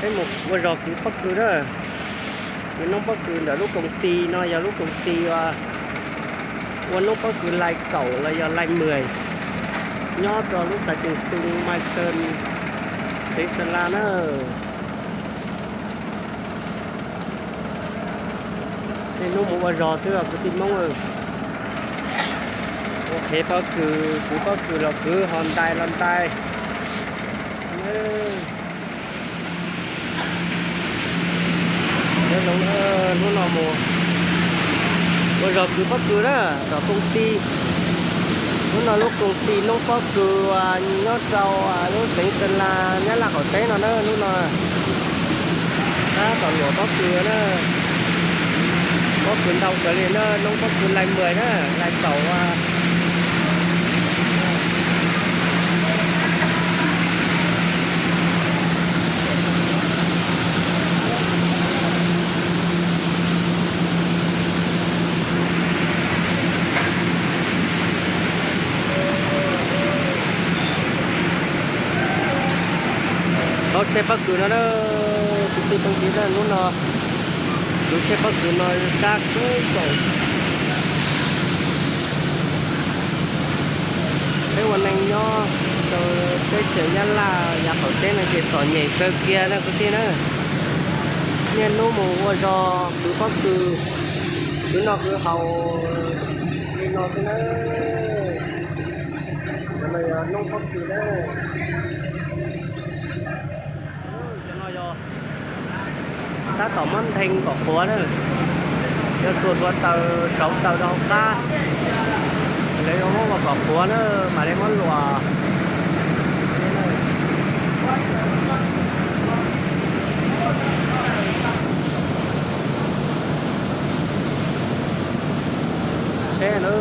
Peb mus ua zog kwv pob kws na. Kwv noob pob kws ntawm lub koom tij no yog lub koom tij uas ua noob pob kws lai kaum los yog lai mười, nyob rau lub xav cees xoo Mai Xees, xeev Xeeb Las na. Niaj hnub mus ua zog xwb os kwv tij Hmoob. Ua qhev pob kws, kwv pob kws los kwv, ho ntais los ntais. Nyob zoo, hnub no mus ua zog kwv pob kws na, tom koom tij. Hnub no lub koom tij noob pob kws nyob rau lub xeev Xeeb Las, Nyab Laj qaum teb no na, hnub no tab tom luam pob kws na. Pob kws ntau kawg li na, noob pob kws lai mười na, lai kaum a. Thaub tsheb pob kws no na, kwv tij phooj ywg, hnub no kwv tsheb pob kws no sab kawg nkaus. Peb ua neej nyob rau teb chaws Nyab Laj yav qaum teb no ces txom nyem kawg kiag na kwv tij na. Niaj hnub mus ua zog kwv pob kws, kwv noj kwv haus li no xwb na. Cov no yog noob pob kws na. Tab tom muab nthee kom qhuav na. Yuav txuas hlua taws, sauv taws rau hauv qab, lawv yuav muab ua kom qhuav na, mam li muab luam. Seb na,